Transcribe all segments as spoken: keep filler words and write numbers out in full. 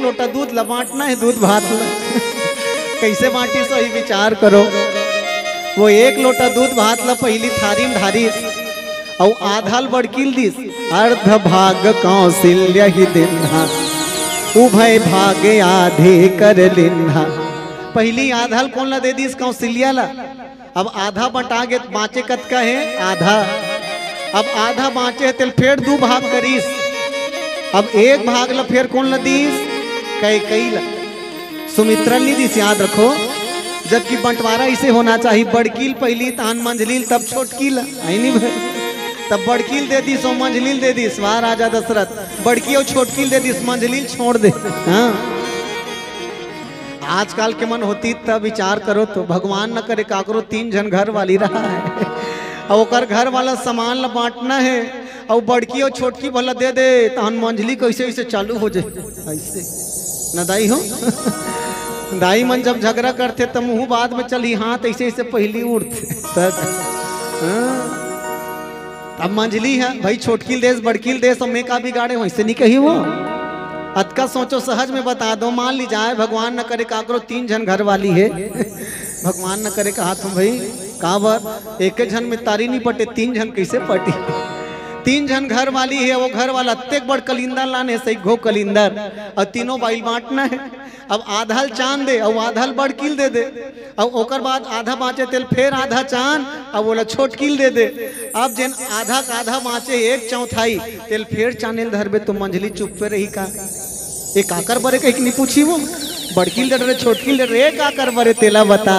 लोटा दूध ला बांटना हे, दूध भात ला। कइसे बांटिस, वही विचार करो। वो एक लोटा दूध भात ला पहिली थारी म ढारिस, अउ आधा ल बड़की ल दिस। अर्ध भाग कौसिल्य ही दिन्हा, उभय भाग आधे कर लिन्हा। पहिली आधा ल कोन ला दे दिस? कौसिल्या ला। अब आधा बंटा गे, बांचे कतका हे? आधा। अब आधा बांचे हे, तेल फेर दू भाग करिस। अब एक भाग ल फेर कोन ल दिस? कैकई ल। सुमित्रा ल नइ दिस, याद रखो। जबकि बंटवारा इसे होना चाहिए, बड़की ल पहिली, तहन मंझली ल, तब छोटकी ल। आई नहीं भाई? तब बड़की ल दे दिस, अउ मंझली ल दे दिस। वाह राजा दशरथ, बड़की अउ छोटकी ल दे दिस, मंझली ल छोड़ दे। हाँ, आजकल के मन होतिस त विचार करो तो, भगवान न करे काकरो तीन झन घर वाली रहा है, अउ ओकर घर वाला सामान ला बांटना है, अउ बड़की अउ छोटकी भला दे दे, तहन मंझली कइसे अइसे चालू हो जाए, अइसे न दाई हो। दाई मन जब झगड़ा करथे त मुंह बाद में चलही, हाथ अइसे अइसे पहिली उठथे। तब, हाँ। अब मंझली हे भाई, छोटकी ल देस, बड़की ल देस, अउ मैं का बिगाड़े हों, अइसे नइ कही वो। अतका सोचो, सहज में बता दो, मान ली जाए, भगवान न करे काकरो तीन झन घर वाली हे, भगवान न करे कहात हों भाई, काबर एक झन में तारी नइ पटे, तीन झन कइसे पटी? तीन झन घर वाली हे, वो घर वाला अतेक बड़ कलिंदर लाने, सइघो कलिंदर, अउ तीनों बाई ल बांटना हे। अब आधा ल चान दे, अउ आधा ल बड़की ल दे दे, अउ ओकर बाद आधा बांचे तेल फेर आधा चान, अउ ओला छोटकी ल दे दे। अब जेन आधा का आधा बांचे, एक चौथाई, तेल फेर चाने ल धरबे तो मंझली चुप्पे रही का? ए काकर बरे कहिके नइ पूछी वो, बड़की ल दे डरे, छोटकी ल दे डरे, ए काकर बरे तेला बता।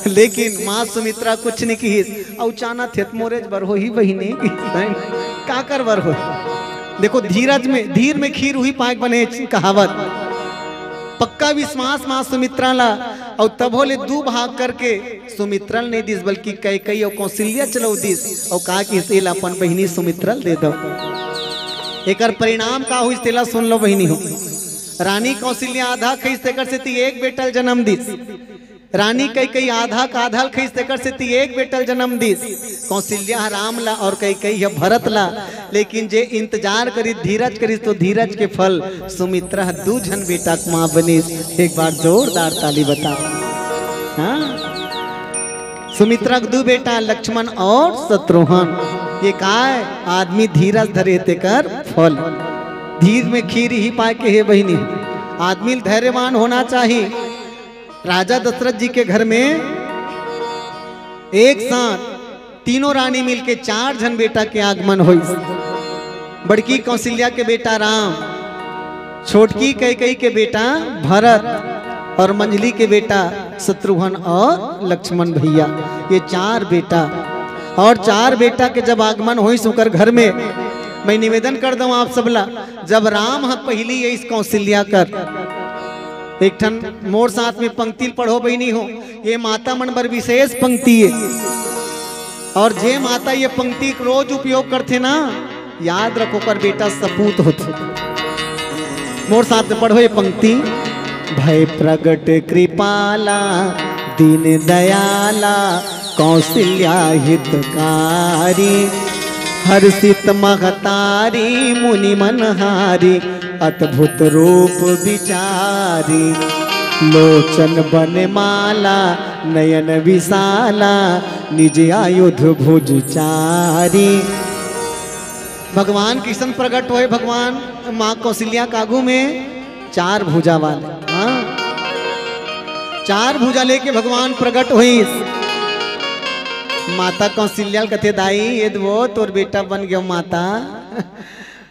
लेकिन माँ सुमित्रा कुछ नइ किहिस, अउ चाना थेत मोरेच बर होही बहिनी, काकर बर होही। देखो, धीरज में, धीर में खीर उही पाए के बने कहावत। पक्का विश्वास माँ सुमित्रा ला, अउ तभो ले दू भाग करके सुमित्रा ल नइ दिस, बल्कि कैकई अउ कौशल्या ल चलो दिस, अउ का किहिस, एला अपन बहिनी सुमित्रा ल दे दो। एकर परिणाम का होइस, तेला सुन लो बहिनी हो। रानी कौशल्या आधा खइस, तेकर सेती एक बेटा ल जन्म दिस। रानी कैकई आधा का आधा ल खइस, तेकर सेती एक बेटा ल जन्म दिस। कौशल्या ह राम ला अउ कैकई ह भरत ला। लेकिन जे इंतजार करिस, धीरज करिस, तो धीरज के फल सुमित्रा ह दू झन बेटा के माँ बनिस। एक बार जोरदार ताली बताओ। हाँ, सुमित्रा के दू बेटा लक्ष्मण अउ शत्रुघ्न। ये काय आदमी धीरज धरे तेकर फल। धीर में खीर उही पाए के हे बहिनी। आदमी ल धैर्यवान होना चाही। राजा दशरथ जी के घर में एक साथ तीनों रानी मिलके चार झन बेटा के आगमन होइस। बड़की कौशल्या के बेटा राम, छोटकी कैकई के बेटा भरत अउ मंझली के बेटा शत्रुघ्न अउ लक्ष्मण भैया, ये चार बेटा। अउ चार बेटा के जब आगमन होइस ओकर घर में, मैं निवेदन कर दंव आप सबला, जब राम ह पहिली अइस कौशल्या कर, एक ठन मोर साथ में पंक्ति ल पढ़ो बहिनी हो, ये माता मन बर विशेष पंक्ति हे। अउ जे माता ये पंक्ति के रोज उपयोग करथे ना, याद रखो, ओकर बेटा सपूत होथे। मोर साथ में पढ़ो ये पंक्ति। भय प्रगट कृपाला दीन दयाला कौशल्या हितकारी, हर्षित महतारी मुनि मनहारी अद्भुत रूप विचारी। लोचन बनमाला नयन विशाला निज आयुध भुज चारी। भगवान कइसन प्रगट होय, भगवान माँ कौशल्या के आगू में चार भुजा वाले, हाँ, चार भुजा लेके भगवान प्रगट होइस। माता कौशल्या ल कथे, दाई, ये दे वो तोर बेटा बन गयो माता।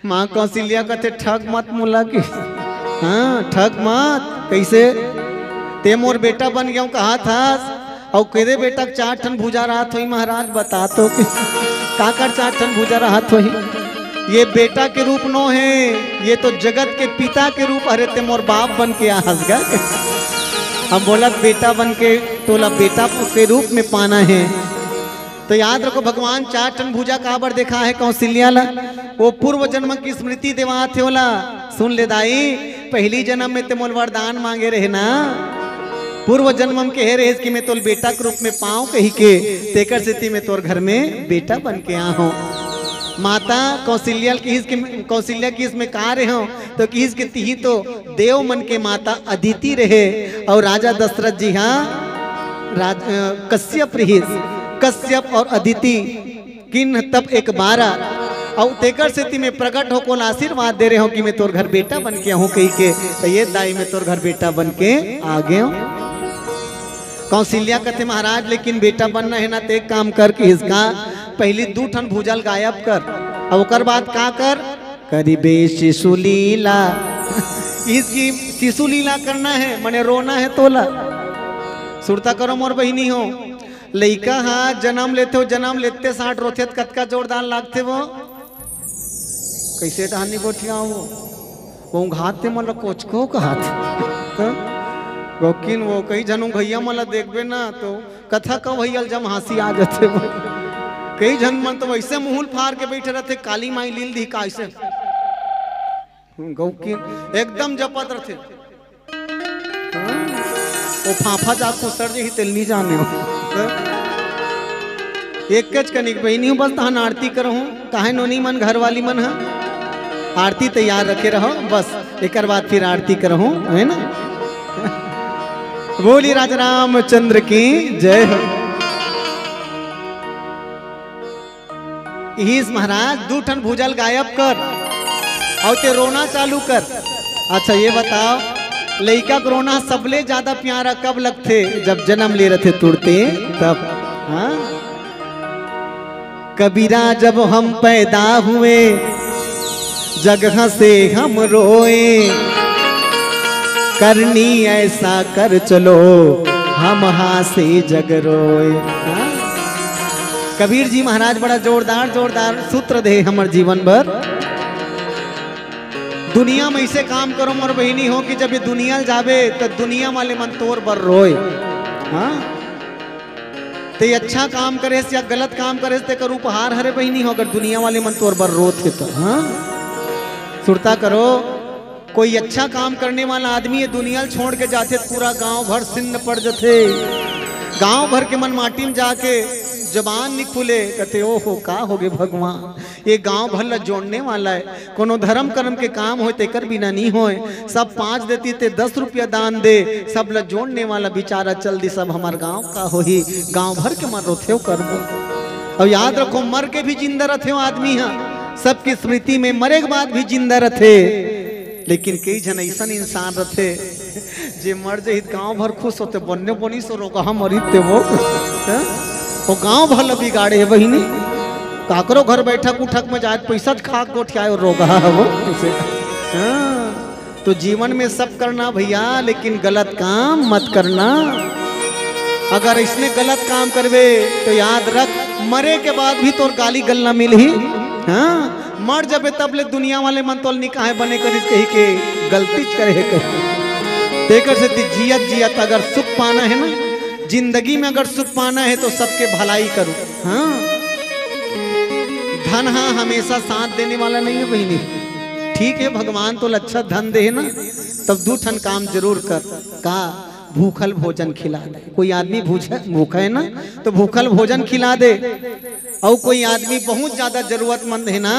माँ कौशल्या कथे, ठग मत मोला कि, हाँ, ठग मत। कइसे? ते मोर बेटा बन गयो कहाथस, अउ केदे बेटा के चार ठन भुजा रहत होही महाराज, बता तो कि काकर चार ठन भुजा रहत होही? ये बेटा के रूप नो हे, ये तो जगत के पिता के रूप। अरे ते मोर बाप बन के आहस गा। हम बोलत बेटा बन के, तोला बेटा के रूप में पाना हे। तो याद रखो, भगवान चार ठन भुजा काबर देखाहे कौशल्या ला? वो पूर्व जन्म के स्मृति देवाथे ओला। सुन ले दाई, पहिली जन्म में ते मोल वरदान मांगे रहे ना, पूर्व जन्म में कहे रहेस कि मैं तोल बेटा के रूप में पाऊं कहिके, तेकर सेती मैं तोर घर में बेटा बन के आ हूं। माता कौशल्या किहिस के, कौशल्या किहिस मैं का रहे हंव, तो किहिस के तिही तो देव मन के माता अदिति रहे। अउ राजा दशरथ जी हा राज-, अ, कश्यप रिहिस, कश्यप अउ अदिति किन्ह तब एक बारा। अउ तेकर सेती मैं प्रगट होके ओला आशीर्वाद दे रहे हंव कि मैं तोर घर बेटा बन के आहूं कहिके। त ये दाई मैं तोर घर बेटा बन के आ गेंव। कौशल्या कथे, महाराज, लेकिन बेटा बनना हे ना, त एक काम कर, किहिस का, पहिली दू ठन भुजा ल गायब कर, अउ ओकर बाद का कर, करिबे शिशु लीला। किहिस कि शिशु लीला करना हे, मने रोना हे तोला। सुरता करो मोर बहिनी हो, लइका हा जनम लेथे, ओ जनम लेते साठ रोथे त कतका जोरदार लागथे वो। कइसे टहनी गोठिया वो, वो घात ते मन ल कोचको कहात। हाँ? गोकिन वो कई झन भैया मन ल देखबे ना, तो कथा कवैया ल जम हंसी आ जाथे वो। कई झन मन तो वइसे मुंह ल फार के बइठे रथे, काली माई लील दिही का अइसे। गोकिन एकदम जपत रथे। हाँ? वो फाफा जा कुसर जे ही तेल नहीं जाने हो। हाँ? एक कच कनिक बहिनी हूँ, बस तहन आरती करहूँ, काहे नोनी मन, घरवाली मन ह आरती तैयार रखे रहो, बस एकर बाद फिर आरती करहूँ, है ना? बोली राजा रामचंद्र की जय हो। इहिस महाराज, दू ठन भुजा ल गायब कर, अउ ते रोना चालू कर। अच्छा, ये बताओ, लइका के रोना सबले ज्यादा प्यारा कब लगथे? जब जनम ले रथे तुरते, तब। हाँ? कबीरा, जब हम पैदा हुए, जगह से हम रोए, करनी ऐसा कर चलो, हम हासे जग रोए। हाँ? कबीर जी महाराज बड़ा जोरदार, जोरदार सूत्र दे हमर जीवन भर। दुनिया में अइसे काम करो मोर बहिनी हो कि जब ये दुनिया ल जाबे, त दुनिया वाले मन तोर बर रोए। हाँ? ते अच्छा काम करेस या गलत काम करेस, तेकर उपहार हरे बहिनी हो, अगर दुनिया वाले मन तोर बर रोत हे त। हाँ? सुरता करो, कोई अच्छा काम करने वाला आदमी ये दुनिया ल छोड़ के जाथे, त पूरा गांव भर सिन्न पड़ जथे। गांव भर के मन माटी में जाके जबान नि खुले, कथे, "ओहो, का होगे भगवान, ये गांव भर ल जोड़ने वाला हे।" कोनो धर्म कर्म के काम होय, तेकर बिना नी होय। सब पाँच देती ते दस रुपया दान दे, सब ल जोड़ने वाला बिचारा चल दी, सब हमर गांव का होही, गांव भर के मन रोथे ओकर बर। अउ याद रखो, मर के भी जिंदा रथे ओ आदमी ह, सबके स्मृति में मरे के बाद भी जिंदा रथे। लेकिन कई झन अइसन इंसान रथे, जे मर जही त गांव भर खुश होथे, बन्ने बनी सो रोगहा मरी ते वो। हैं? वो गांव भर ल बिगाड़े हे बहिनी। काकरो घर बैठक उठक में जाए त पैसा खा के गोठियाए वो रोगहा हे वो। हाँ। तो जीवन में सब करना भैया, लेकिन गलत काम मत करना। अगर इसने गलत काम करबे तो याद रख, मरे के बाद भी तोर गाली गलना मिलही। हाँ। मर जबे तब ले दुनिया वाले मन तोल निकाहे बने करिस कही के गलती करे हे कही। तेकर सेती जियत जियत अगर सुख पाना हे ना, जिंदगी में अगर सुख पाना हे तो सबके भलाई करो। हाँ, धन हा हमेशा साथ देने वाला नहीं हे बहिनी। ठीक हे, भगवान तोल अच्छा धन दे हे ना, तब दू ठन काम जरूर कर। का? भूखल भोजन खिला दे। कोई आदमी भूखा, भूखा हे ना, तो भूखल भोजन खिला दे। अउ कोई आदमी बहुत ज्यादा जरूरतमंद हे ना,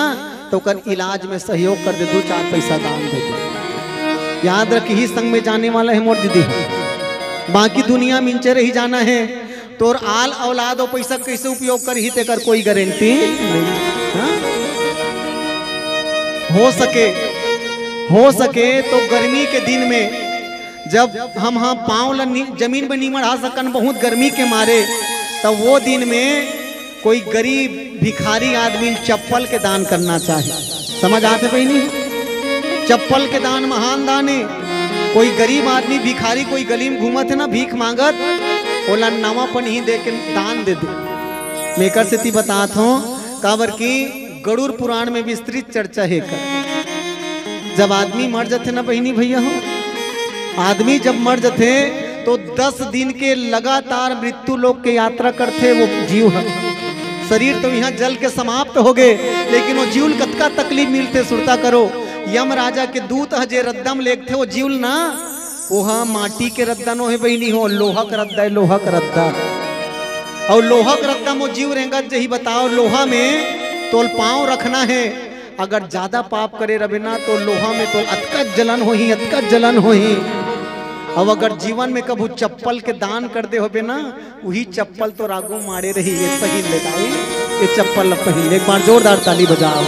तो ओकर इलाज में सहयोग कर दे, दू चार पैसा दान दे दे। याद रख, इही संग में जाने वाला हे मोर दीदी, बाकी दुनिया में इंचे रही जाना हे। तोर आल औलाद ओ पैसा कैसे उपयोग करही, तेकर कोई गारंटी नहीं। हाँ? हो सके, हो सके तो गर्मी के दिन में जब हम हा पाँव ल नि-, जमीन में नी मढ़ा सकन, बहुत गर्मी के मारे, तब वो दिन में कोई गरीब भिखारी आदमी ल चप्पल के दान करना चाही। समझ आथे बहिनी? चप्पल के दान महान दान हे। कोई गरीब आदमी भिखारी कोई गली में घूमत हे ना भीख मांगत, ओला नवा पनही दे के दान दे दे। मैं एकर सेती बतात हूँ, काबर कि गरुड़ पुराण में विस्तृत चर्चा हे एकर। जब आदमी मर जथे ना बहिनी भैया हो, आदमी जब मर जथे तो दस दिन के लगातार मृत्यु लोक के यात्रा करथे वो जीव ह। शरीर तो इहाँ जल के समाप्त होगे, लेकिन वो जीव ल कतका तकलीफ मिलथे, सुरता करो। यम राजा के दूत ह जे रद्दा म लेगथे वो जीव ल ना, ओहा माटी के रद्दा नोहे बहिनी हो, लोहा के रद्दा हे, लोहा के रद्दा। अउ लोहा के रद्दा म वो जीव रेंगत जही, बताओ, लोहा में तोल पाँव रखना हे। अगर ज्यादा पाप करे रबे ना, तो लोहा में तोल अतका जलन होही, अतका जलन होही। अब अगर जीवन में कभू चप्पल के दान कर दे होबे ना, उही चप्पल तोर आगू माड़े रही, ये पहिन ले दाई, ये चप्पल ल पहिन ले। एक बार जोरदार ताली बजावा।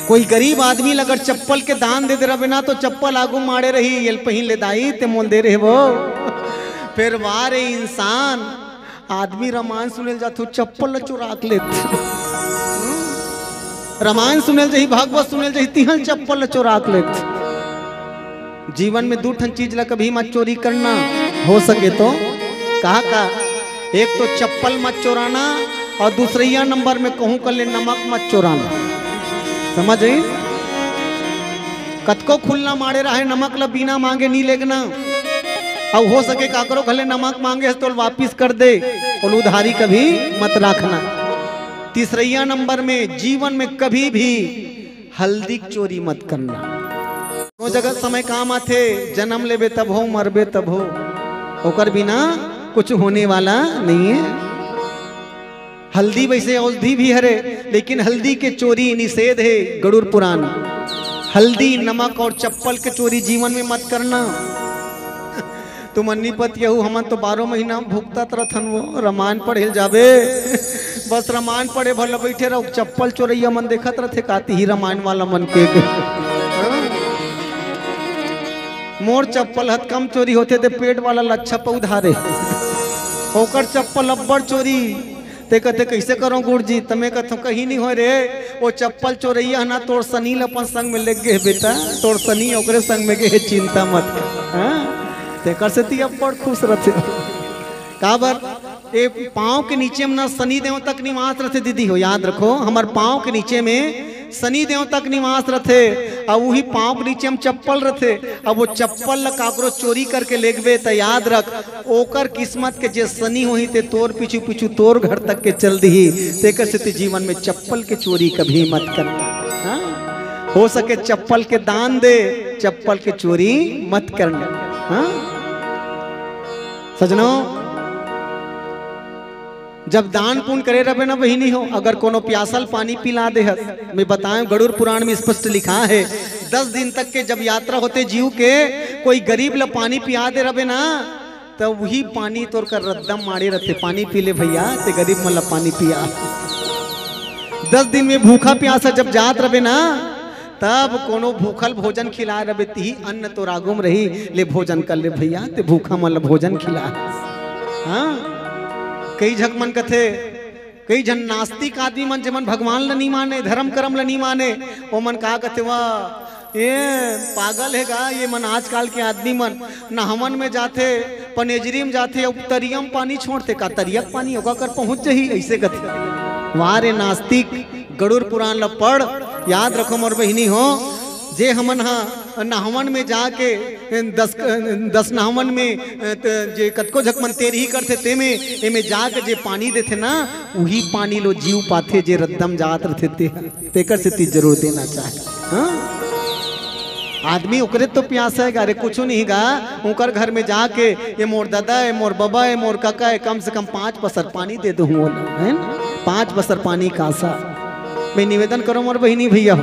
कोई गरीब आदमी ल अगर चप्पल के दान दे दे रबे ना, तो चप्पल आगू माड़े रही, ये ल पहिन ले दाई, ते मोल दे रहे वो। फिर वाह रे इंसान, आदमी रामायण सुने ल जाथे, चप्पल ल चोरा के लेथे। रामायण सुने ल जाही, भागवत सुने ल जाही, तिहल चप्पल ल चोरा के लेथे। जीवन में दू ठन चीज ला कभी मत चोरी करना, हो सके तो। कहा का? एक तो चप्पल मत चोराना, और दूसरैया नंबर में कहूं कर ले नमक मत चोराना। समझ आई? कतको खुल्ला माड़े रहे, नमक ला बिना मांगे नी लेगना। अउ हो सके काकरो घले नमक मांगे हस तो वापिस कर दे, अउ उधारी कभी मत राखना। तीसरैया नंबर में जीवन में कभी भी हल्दी के चोरी मत करना। कोनो जगह समय काम आथे, जन्म लेबे तब हो, मरबे तब हो, ओकर बिना कुछ होने वाला नहीं है। हल्दी वैसे औषधि भी हरे, लेकिन हल्दी के चोरी निषेध है गरुड़ पुराण। हल्दी, नमक और चप्पल के चोरी जीवन में मत करना। तुमन नी पतियहू, हमन तो बारह महीना भुगतत रथन वो, रामायण पढ़े ल जाबे। बस रामायण पढ़े भर ल बैठे रहो, चप्पल चोरैया मन देखत रथे, काती ही रामायण वाला मन के। हाँ? मोर चप्पल हत कम चोरी होथे, ते पेट वाला लच्छा पौधा रे, ओकर चप्पल अब्बड़ चोरी। ते कथे, "कैसे करो गुरुजी?" त मैं कथों, "कहीं नहीं हो रे, वो चप्पल चोरैया है ना, तोर सनी ल अपन संग में ले गे बेटा, तोर सनी ओकरे संग में गे, चिंता मत कर।" हाँ? तेकर सेती अब्बड़ खुश रथे। काबर? ए पाँव के नीचे में ना शनि देवता के निवास रथे दीदी हो, याद रखो, हमर पाँव के नीचे में शनि देवता के निवास रथे, अउ उही पाँव के नीचे में चप्पल रथे। अब वो चप्पल ल काकरो चोरी करके लेगबे त याद रख, ओकर किस्मत के जे शनि होही ते तोर पीछू पीछू तोर घर तक के चल दिही। तेकर सेती जीवन में चप्पल के चोरी कभी मत करना। हाँ? हो सके चप्पल के दान दे, चप्पल के चोरी मत करना। हाँ? सजनो, जब दान पुण्य करे रबे ना बहिनी हो, अगर कोनो प्यासल पानी पिला दे हस, मैं बताएं, गरुड़ पुराण में स्पष्ट लिखा है, दस दिन तक के जब यात्रा होथे जीव के, कोई गरीब ल पानी पिया दे रबे ना, त उही पानी तोर कर रद्दम माड़े रथे, "पानी पी ले भैया, ते गरीब मन ल पानी पिया।" दस दिन में भूखा प्यासा जब जात रबे ना, तब कोनो भूखल भोजन खिलाए रबे, तिही अन्न तोर आगू म रही, "ले भोजन कर ले भैया, ते भूखा मन ल भोजन खिला।" हाँ, कई झक मन कथे, कई झन नास्तिक आदमी मन, जेमन भगवान ल नी माने, धर्म कर्म ल नी माने, ओमन का कथे, "वाह, ये पागल हे गा, ये मन आजकल के आदमी मन नहवन में जाथे, पनेजरी में जाथे, अउ तरिया में पानी छोड़थे, का तरिया के पानी ओका कर पहुंच जही?" ऐसे कथे। वाह रे नास्तिक, गरुड़ पुराण ल पढ़, याद रखो मोर बहिनी हो, जे हमन ह नहवन में जाके दस, दस नहवन में, त-, जे कतको झक मन तेरही करथे, तेमे, एमे जाके जे पानी देथे ना, उही पानी लो जीव पाथे, जे रद्दम जात रथे ते, तेकर सेती जरूर देना चाहे। हाँ? आदमी ओकरे तो प्यासा हे गा, अरे कुछु नहीं गा, ओकर घर में जाके, "ये मोर दादा हे, मोर बबा हे, मोर काका हे, कम से कम पाँच बसर पानी दे दो ओला," है ना? पाँच बसर पानी कासा। मैं निवेदन करो मोर बहिनी भैया हो,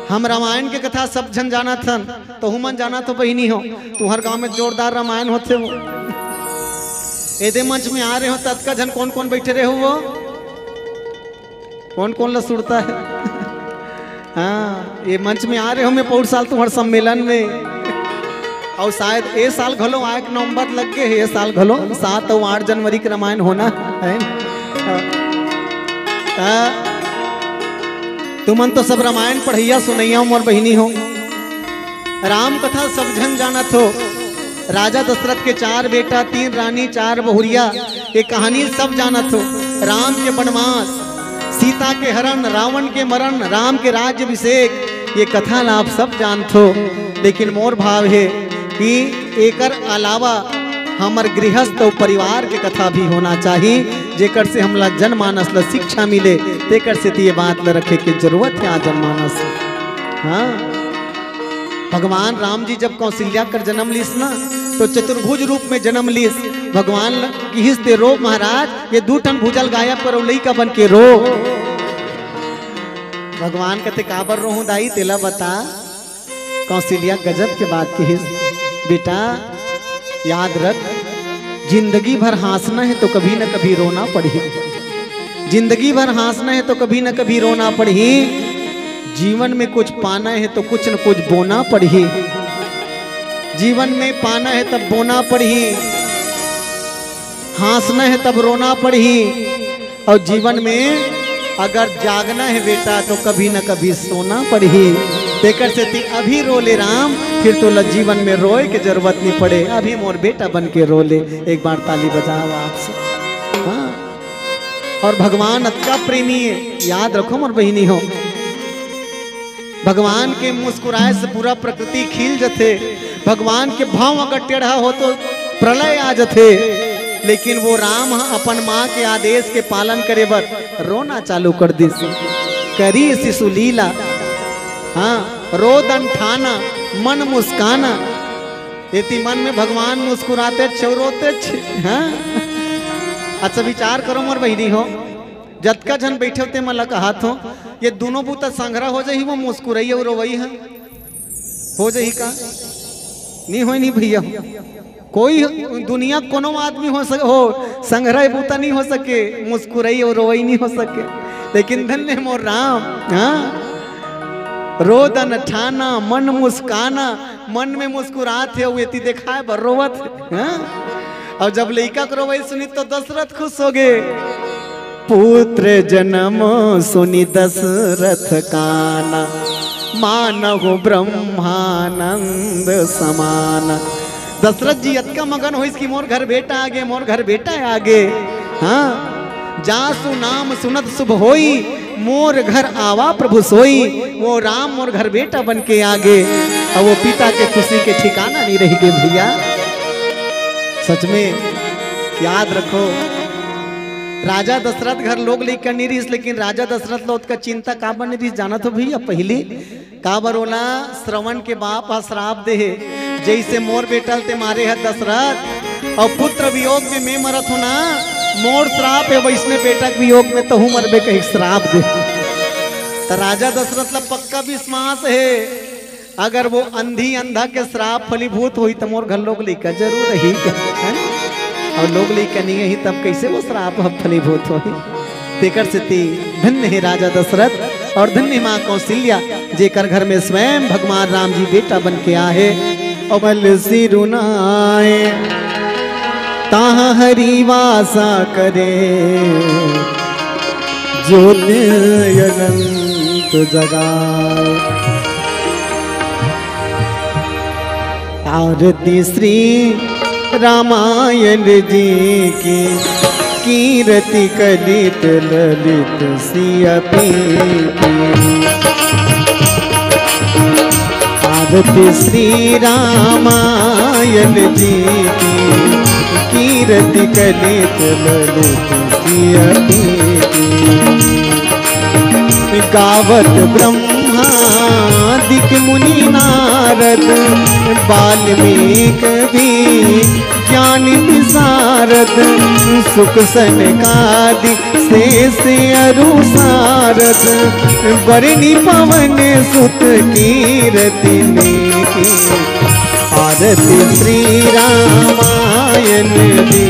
हम रामायण के कथा सब झन जानत हन, तहू मन जानत हो बहिनी हो, तुहर गांव में जोरदार रामायण होथे वो। एदे मंच में आ रहे हो, ततका झन कौन कौन बैठे रहे हो वो? कौन कौन ला सुरता है? हाँ, ये मंच में आ रहे हो, मैं पौर साल तुम्हारे सम्मेलन में, और शायद ए साल घलो आए के नंबर लग गए है, ए साल घलो सात और आठ जनवरी के रामायण होना है। हाँ। तुमन तो सब रामायण पढ़ैया सुनैया मोर बहिनी हो। राम कथा सब झन जानत हो। राजा दशरथ के चार बेटा, तीन रानी, चार बहुरिया, ये कहानी सब जानत हो। राम के वनवास, सीता के हरण, रावण के मरण, राम के राज्य अभिषेक, ये कथा ला आप सब जानत हो। लेकिन मोर भाव हे कि एकर अलावा हमर गृहस्थ अउ परिवार के कथा भी होना चाही, जेकर से हमला जनमानस ला शिक्षा मिले, तेकर सेती ये बात ला रखे के जरूरत हे आज जनमानस। हाँ, भगवान राम जी जब कौशल्या कर जन्म लीस ना, तो चतुर्भुज रूप में जन्म लीस। भगवान ल किहिस, "ते रो महाराज, ये दू ठन भूजल गायब करो, लइका बन के रो।" भगवान कथे, "काबर रोहूं दाई, तेला बता।" कौशल्या गजब के बात किहिस, "बेटा, याद रख, जिंदगी भर हाँसना हे तो कभी न कभी रोना पड़ही। जिंदगी भर हाँसना हे तो कभी न कभी रोना पड़ही। जीवन में कुछ पाना हे तो कुछ न कुछ बोना पड़ही। जीवन में पाना हे तब बोना पड़ही, हाँसना हे तब रोना पड़ही।" अउ जीवन में अगर जागना हे बेटा, तो कभी न कभी सोना पड़ही। तेकर सेती अभी रो ले राम, फिर तोला जीवन में रोए के जरूरत नइ पड़े। अभी मोर बेटा बन के रो ले। एक बार ताली बजाओ आप सब। हाँ। अउ भगवान अतका प्रेमी हे, याद रखो मोर बहिनी हो। भगवान के मुस्कुराए से पूरा प्रकृति खिल जथे। भगवान के भाव अगर टेढ़ा हो तो प्रलय आ जथे। लेकिन वो राम ह अपन माँ के आदेश के पालन करे बर रोना चालू कर दिस। करी शिशु लीला, हाँ, रोदन ठाना, मन मुस्काना। एती मन में भगवान मुस्कुराते छे अउ रोते छे, हाँ? अच्छा विचार करो मोर बहिनी हो, जतका झन बइठे हो ते मन ला कहत हो, ये दूनों बुता संघरा हो जाही, वो मुस्कुरई अउ रोवई ह हो जाही का? नइ होय नइ भइया, कोई दुनिया कोनो आदमी हो सक-, हो, संघरा बुता नइ हो सके, मुस्कुरई अउ रोवई नइ हो सके। लेकिन धन्य मोर राम, हाँ? रोदन ठाना, मन मुस्काना, मन में मुस्कुरात हे, अउ एती देखाए बर रोवत हे, हाँ? अउ जब लइका के रोवई सुनिस तो दशरथ खुश हो गे। पुत्र जनम सुनि दशरथ काना, मानहु ब्रह्मानंद समाना। दशरथ जी अतका मगन होइस कि मोर घर बेटा आगे, मोर घर बेटा आगे। हाँ, जासु नाम सुनत शुभ होई, मोर घर आवा प्रभु सोई। वो राम मोर घर बेटा बन के आगे। अउ वो पिता के खुशी के ठिकाना नइ रहि गे भइया। सच में याद रखो, राजा दशरथ घर लोग लइका नइ रिहिस, लेकिन राजा दशरथ ला ओतका चिंता काबर नइ रिहिस जानत हो भइया? पहिली काबर ओला श्रवण के बाप ह श्राप दे हे, "जइसे मोर बेटा ल ते मारे ह दशरथ, अउ पुत्र वियोग में मैं मरत हो ना, मोर श्राप हे, वइसने बेटा के वियोग में तहूं मरबे," कहि श्राप दे। त राजा दशरथ ला पक्का विश्वास हे, अगर वो अंधी अंधा के श्राप फलीभूत होही त मोर घर लोग लइका जरूर रही, है ना? अउ लोग लइका नइ रही तब कइसे वो श्राप ह फलीभूत होही? तेकर सेती धन्य हे राजा दशरथ अउ धन्य हे माँ कौशल्या, जेकर घर में स्वयं भगवान राम जी बेटा बन के आहे। अमल सिरुनाए ताहाँ हरि वासा करे, ज्योति अनंत जगाए। आरती श्री रामायण जी की, कीरति कलित ललित सियपी की। आरती श्री रामायण जी की, कीरति कलित ललित सियपी की। गावत ब्रह्मादिक मुनि नारद, वाल्मीक भी ज्ञान विशारद, सुख सनकादि शेष अरु सारद, बरनि पवन सुत कीरति नेकी। आरती श्री रामायण जी की,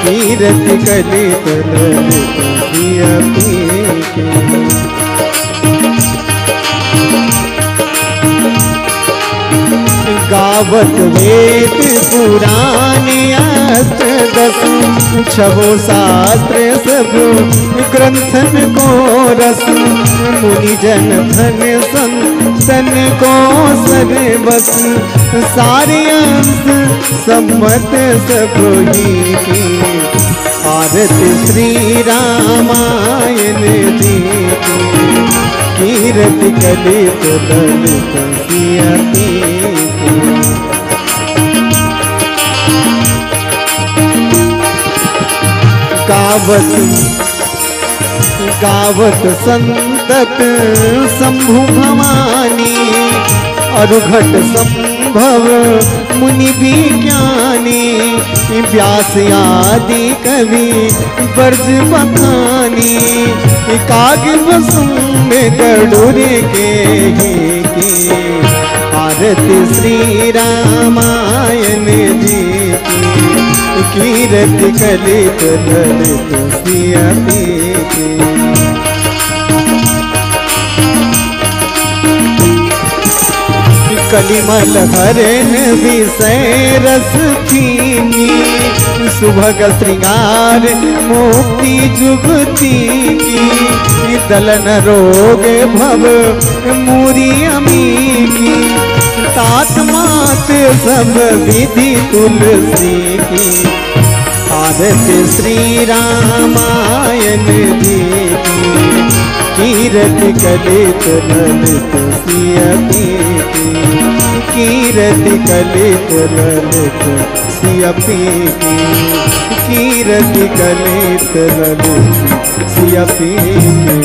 कीरति कलित ललित सियपी की। गावत वेद पुराण अष्ट दस, छवो शास्त्र सब ग्रंथन को रस। मुनि जन धन संतन को सर्वस, सारे अंश सम्मत सब ही की। आरती श्री रामायण जी की, कीरति कलित ललित सियपी की। गावत, गावत संतत शंभु भवानी, अरु घट सम भव मुनि विज्ञानी, व्यास आदि कवि बरज बखानी। काग भुसुंड गरुड़ केहि की, आरती श्री रामायण जी की। कीरति कलित ललित सिय पी की। कलिमल हरन विषय रस पी की, सुभग श्रृंगार मुक्ति जुगति की। दलन रोग भव मुरि अमी की, तात मात सब विधि तुलसी की। आरती श्री रामायण जी की। कीरति कलित ललित सिय पी की। कीरति कलित ललित सिय पी की। कीरति कलित ललित सिय पी की।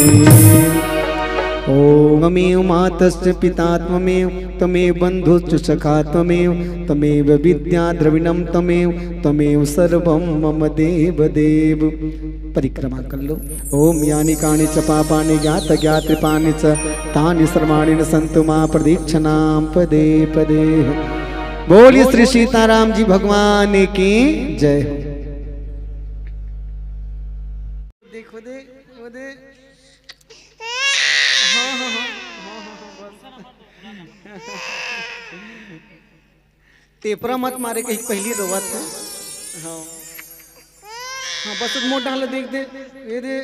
ओम। त्वमेव मातश्च पिता त्वमेव, त्वमेव बंधुश्च सखा त्वमेव, त्वमेव विद्या द्रविणम त्वमेव, त्वमेव सर्वम मम देव देव। परिक्रमा कर लो। ओम। यानि कानि च पापानि ज्ञात ज्ञात कृपानि च, तानि सर्वाणि नश्यंतु मां प्रदीक्षणां पदे पदे। बोलिए श्री सीताराम जी भगवान की जय हो। देखो दे, वो दे। हाँ, हाँ, हाँ, हाँ, हाँ, हाँ, बस। तेपरा मत मारे कहीं पहली रोवत है। हाँ। हाँ, बस मोटा हाल देख दे, ये दे।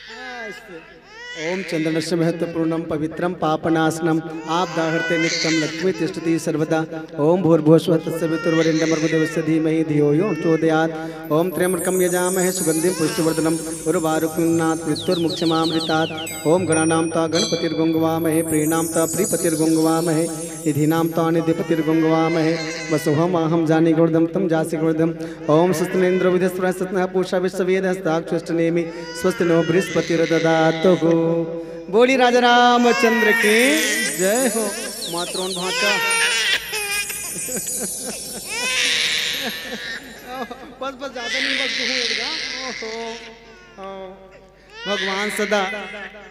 हाँ, ऐसे। ओम चंद्रनश्य महत्वपूर्णम पवित्रम पापनाशनम, आप दाहरते नित्यम लक्ष्मी तिष्ठति सर्वदा। ओम भूर्भुवः स्वः तत्सवितुर्वरेण्यं भर्गो देवस्य धीमहि धियो यो न प्रचोदयात्। ओम त्र्यंबकम यजामहे सुगंधिम पुष्टिवर्धनम, उर्वारुकमिव बन्धनात् मृत्योर्मुक्षमामृतात्। ओम गणानां त्वा गणपतिर्गुं गवामहे, प्रियणां त्वा प्रियपतिर्गुं गवामहे, निधीनां त्वा निधिपतिर्गुं गवामहे। वसोहम आहम जानी गुणदम तम जासि गुणदम। ओम स्वस्ति न इंद्रो वृद्धस्पति स्वस्ति नः पूषा विश्ववेदः स्वस्ति नेमि स्वस्ति नो बृहस्पतिर्दधातु। बोली राजा रामचंद्र की जय हो। मातरोन भांचा। बस, बस, ज्यादा नहीं, बस, दूहूं एड़गा। ओहो। हाँ। भगवान सदा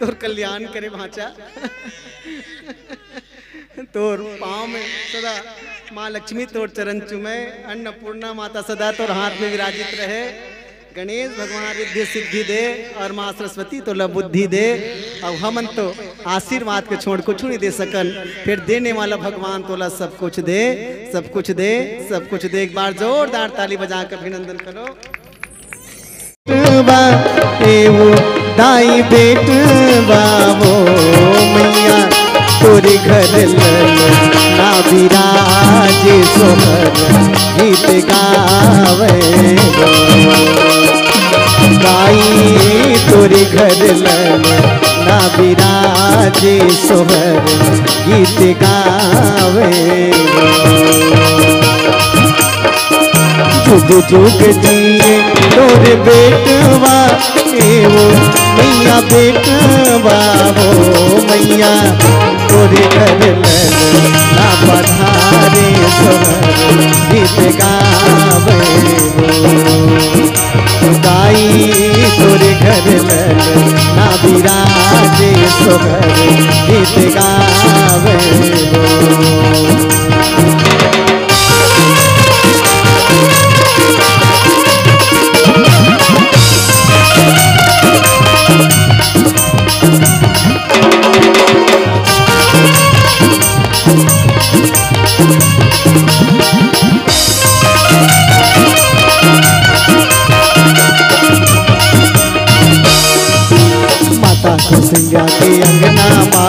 तोर कल्याण करे भांचा। तोर पाँव में सदा माँ लक्ष्मी तोर चरण चूमे, अन्नपूर्णा माता सदा तोर हाथ में विराजित रहे। गणेश भगवान रिद्धि सिद्धि दे और माँ सरस्वती तोला बुद्धि दे। अब हमन तो आशीर्वाद के छोड़ कुछ नहीं दे सकन, फिर देने वाला भगवान तोला सब कुछ दे, सब कुछ दे, सब कुछ दे। एक बार जोरदार ताली बजा के अभिनंदन करो। बेटवा एवो दाई बेटवा वो मैया, तोरे घर ललना विराजे सोहर गीत गावे वो। दाई तोरे घर ललना विराजे सोहर गीत गावे वो। जुग जुग जिए तोर बेटवा, एवो मैया बेटवा, वो मैया तोरे घर ललना पधारे सोहर गीत गावे वो। दाई तोरे घर ललना विराजे सोहर गीत गावे वो। माता कौशल्या के अंगना मा,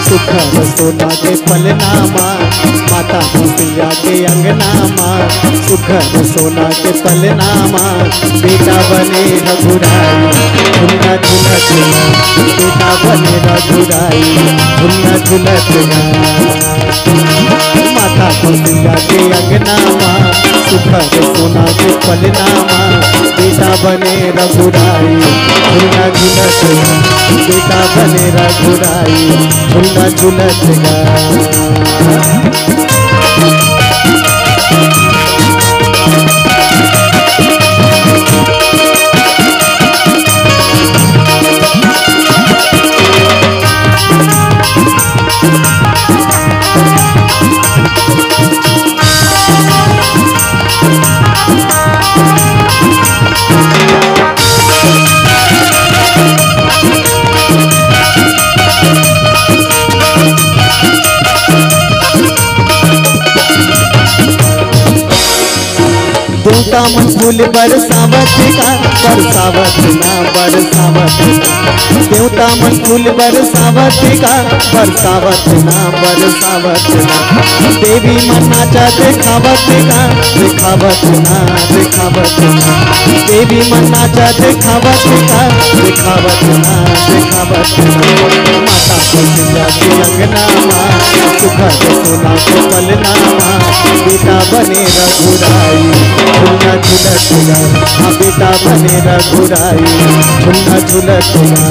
सुखर सोना के पलना मा। माता कौशल्या के अंगना मा, सुखर सोना के पलना मा। बेटा बने रघुराई, झुलना झुलत गा। बेटा बने रघुराई, झुलना झुलत गा। माता कौशल्या के अंगना मा, सुखर सोना के पलना मा। बेटा बने रघुराई, झुलना झुलत गा, बेटा बने रघुराई, झुलना झुलत गा। देवता मन फूल बरसावत का, बरसावत ना, बरसावत ना। देवता मन फूल बरसावत का, बरसावत ना, बरसावत ना। देवी मन नाचा देखावत का, देखावत ना, देखावत ना। देवी मन नाचा देखावत का, देखावत ना, देखावत ना। माता कौशल्या के अंगना मा, सुघर सोना के पलना मा, बेटा बने रघुराई, झुलना झुलत गा। हाँ, बेटा बने रघुराई, झुलना झुलत गा।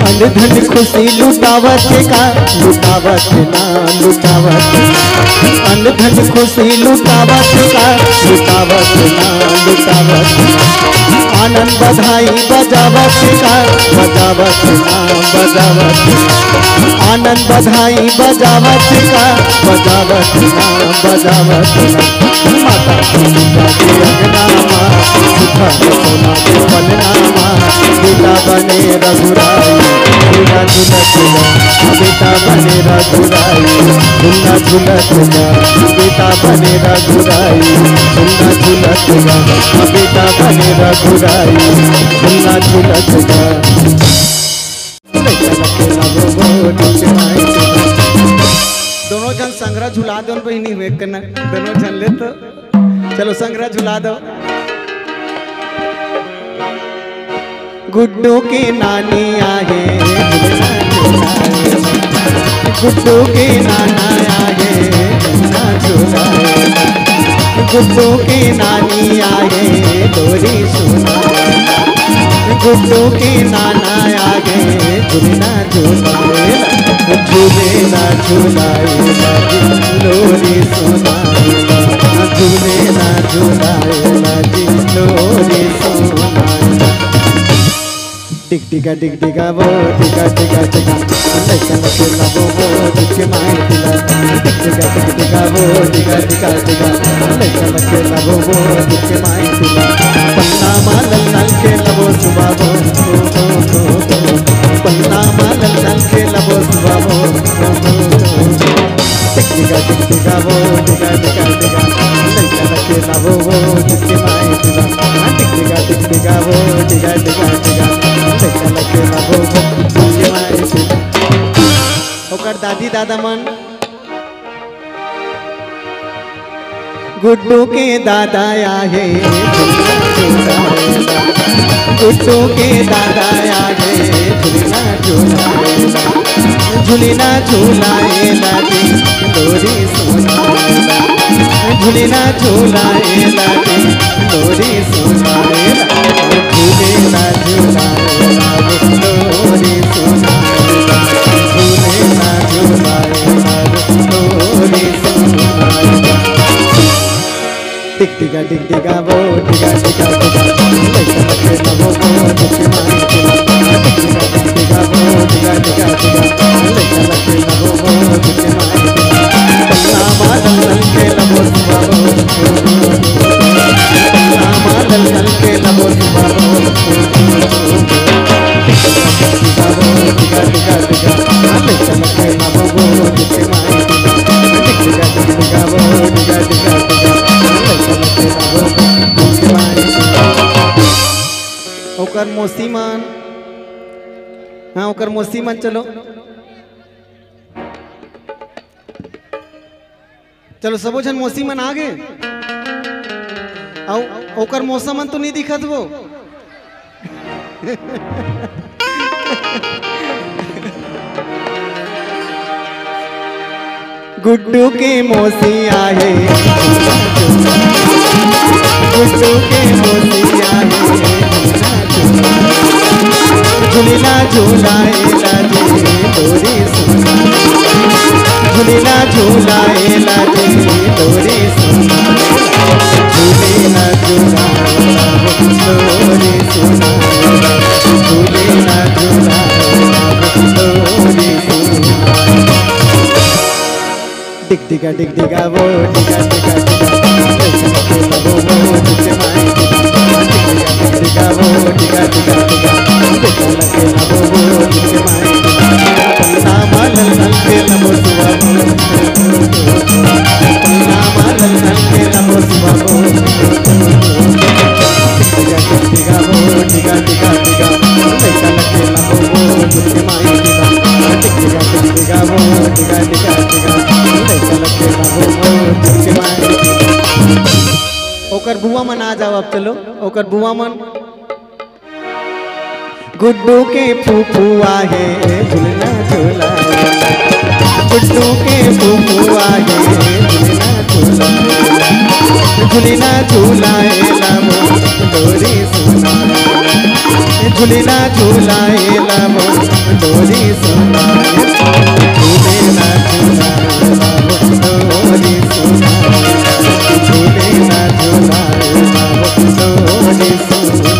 अन धन खुशी लुटावत का, लुटावत ना, लुटावत ना। अन धन खुशी लुटावत का, लुटावत ना, लुटावत ना। आनंद बधाई बजावत का, बजावत ना, बजावत ना। आनंद बधाई बजावत का, बजावत ना, बजावत ना। माता कौशल्या के अंगना मा, सुघर सोना के पलना मा, बेटा बने रघुराई, झुलना झुलत गा। बेटा बने रघुराई, झुलना झुलत गा। बेटा बने रघुराई, झुलना झुलत गा। बेटा बने रघुराई, झुलना झुलत गा। दोनों झन संघरा झुला दो बहिनी, एक न, दोनों झन ले तो। चलो संघरा झुला दो। गुड्डू के नानी आहे, झुलना झुलाए। गुड्डू के नाना आहे, झुलना झुलाए। गुड्डू के नानी आहे, लोरी सुनाए। गुड्डू के नाना आहे, झुलना झुलाए। झुलेला झुलाए लागे, लोरी सुनाए। झुलेला झुलाए लागे, लोरी सुनाए। टिक टिका टिक टिका वो, टिका टिका टिका। लइका लके लाबो वो, टिक के माई तिला। टिक टिका टिक टिका वो, टिका टिका टिका। लइका लके लाबो वो, टिक के माई तिला। पन्ना मा लल लल के लाबो सुबाबो। पन्ना मा लल लल के लाबो सुबाबो। टिक टिका टिक टिका वो, टिका टिका टिका। लइका लके लाबो वो, टिक के माई तिला। टिक टिका टिक टिका वो, टिका टिका टिका। लइका लके लाबो वो, टिक के माई तिला। ओकर दादी दादा मन। गुड्डू के दादा आहे, गुड्डू के दादा आहे, झुलना झुलाए लागे, लोरी सुनाए लागे, झुलना झुलाए लागे, लोरी सुनाए लागे, झुलना झुलाए लागे, लोरी सुनाए लागे, झुलना झुलाए लागे, लोरी टिक टिका टिक टिका वो, टिका टिका टिका, लइका लगे लबो वो, टिक माई टिका। टिक टिका टिक टिका वो, टिका टिका टिका, लइका लगे लबो वो, टिक माई टिका। पल्ला बादल लगे लबो सुबह वो, पल्ला बादल लगे लबो सुबह वो। टिका टिका टिका, लइका लगे लबो वो, टिक माई टिका। टिका टिका वो, टिका टिका टिका, लइका लगे लबो वो, टिक माई टिका। ओकर मौसी मन, हाँ, ओकर मौसी मन, चलो, चलो, सबो झन मौसी मन आ गे। अउ ओकर मौसा मन तो नहीं दिखत वो। गुड्डू के मौसी आहे, गुड्डू के मौसी आहे, झुलना झुलाए लाजे तोरी सोना, झुलना झुलाए लाजे तोरी सोना, झुलना झुलाए लाजे तोरी सोना, झुलना झुलाए लाजे तोरी सोना। टिक टिका टिक टिका वो, टिका टिका टिका, लइका लगे लबो वो, टिक माई टिका। टिक टिका टिक टिका वो, टिका टिका टिका, लइका लगे लबो वो, टिक माई टिका। पल्ला बादल लगे लबो सुबह वो, पल्ला बादल लगे लबो सुबह वो। टिका टिका टिका वो, टिका टिका टिका, लइका लगे लबो वो, टिक माई टिका। टिका टिका वो, टिका टिका टिका, लइका लगे लबो वो, टिक माई टिका। ओकर बुआ मन आ जाओ अब, चलो, ओकर बुआ मन। गुड्डू के फूफू आहे, झुलना झुला। गुड्डू के फूफू आहे, झुलना झुला। झुलना झुलाए लामो तोरी सोना, झुलना झुलाए लामो तोरी सोना, झुलना झुलाए लामो तोरी सोना, झुलना झुलाए लामो तोरी सोना।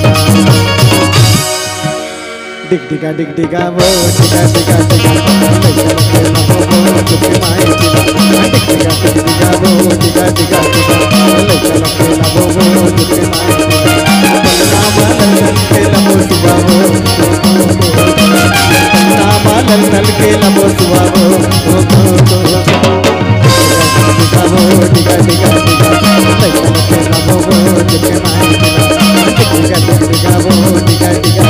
टिक टिका टिक टिका वो, टिका टिका टिका, लइका लगे लबो वो, टिक माई टिका। टिक टिका टिक टिका वो, टिका टिका टिका, लइका लगे लबो वो, टिक माई टिका। पल्ला बादल लगे लबो सुबह वो, पल्ला बादल लगे लबो सुबह वो। टिका टिका वो, टिका टिका टिका, लइका लगे लबो वो, टिक माई टिका। टिका टिका वो, टिका टिका टिका,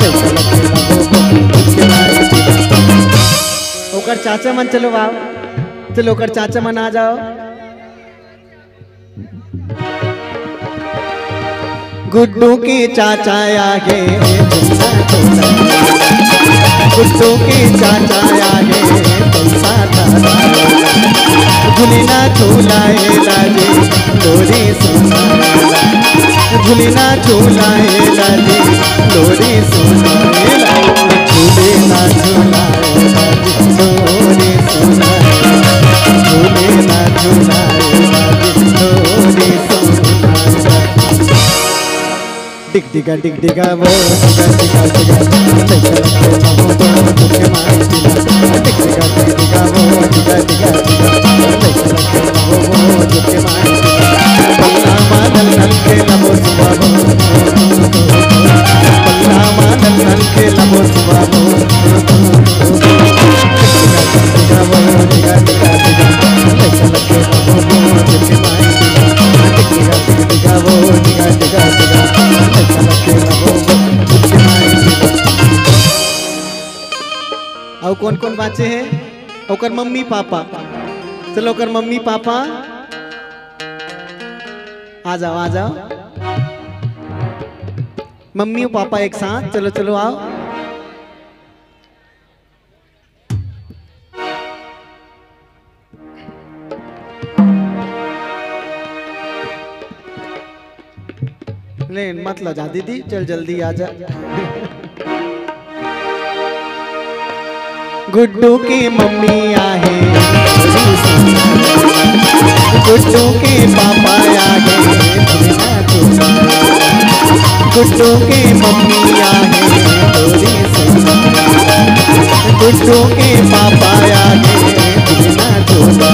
लइका लगे लबो वो, टिक माई टिका। ओकर चाचा मन, चलो आओ, चलो, ओकर चाचा मन आ जाओ। गुड्डू के चाचा आगे, गुड्डू के चाचा आगे, झुलना झुलाए लाजे तोरी सोना, झुलना झुलाए लाजे तोरी सोना, झुलना झुलाए लाजे तोरी सोना, झुलना झुलाए लाजे तोरी सोना। टिक टिका टिक टिका वो, टिका टिका टिका, लइका लगे लबो वो, टिक माई टिका। टिक टिका टिक टिका वो, टिका टिका टिका, लइका लगे लबो वो, टिक माई टिका। पल्ला बादल लगे लबो सुबह वो, पल्ला बादल लगे लबो सुबह वो। टिक टिका टिक टिका वो, टिका टिका टिका, लइका लगे लबो वो, टिक माई टिका। टिक टिका टिक टिका वो, टिका टिका टिका, लइका लगे लबो वो, टिक माई टिका। अउ कौन कौन बाचे हे? ओकर मम्मी पापा। चलो, ओकर मम्मी पापा आ जाओ, आ जाओ। मम्मी और पापा एक साथ, चलो, चलो, आओ। ले, मत लजा दीदी, चल जल्दी आ जा। गुड्डू के मम्मी आहे, गुड्डू के पापा आहे, गुड्डू के मम्मी आहे तोरी सोना, गुड्डू के पापा आहे बिना झूला, झूले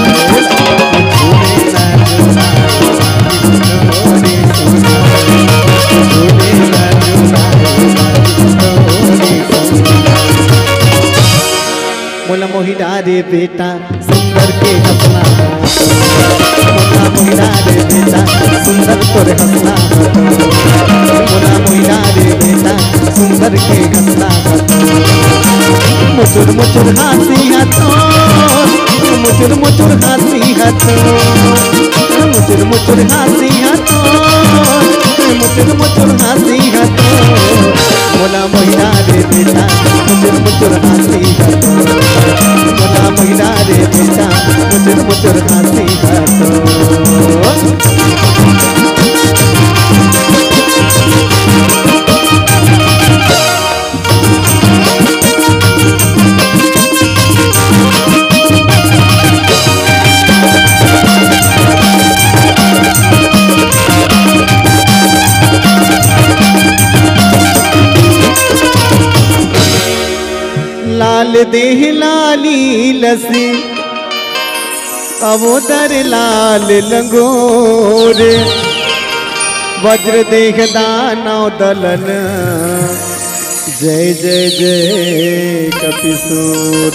ना झूला, तोरी सोना, झूले ना झूला, तोरी सोना। मोला मोही डारे बेटा सुंदर के हंसना, मोला मोही डारे बेटा सुंदर तोर हंसना, मोला मोही डारे बेटा सुंदर के हंसना। मुचुर मुचुर हाँसी हा तो, मुचुर मुचुर हाँसी हा तो, मुचुर मुचुर हाँसी हा तो, मुचुर मुचुर हाँसी हा तो, मोला मोही डारे बेटा मुचुर मुचुर हाँसी हा तो, मोला मोही डारे बेटा मुचुर मुचुर हाँसी हा तो। लाल देह लाली लसी अवोदर लाल लंगोर, वज्र देह दानव दलन, जय जय जय कपिसूर।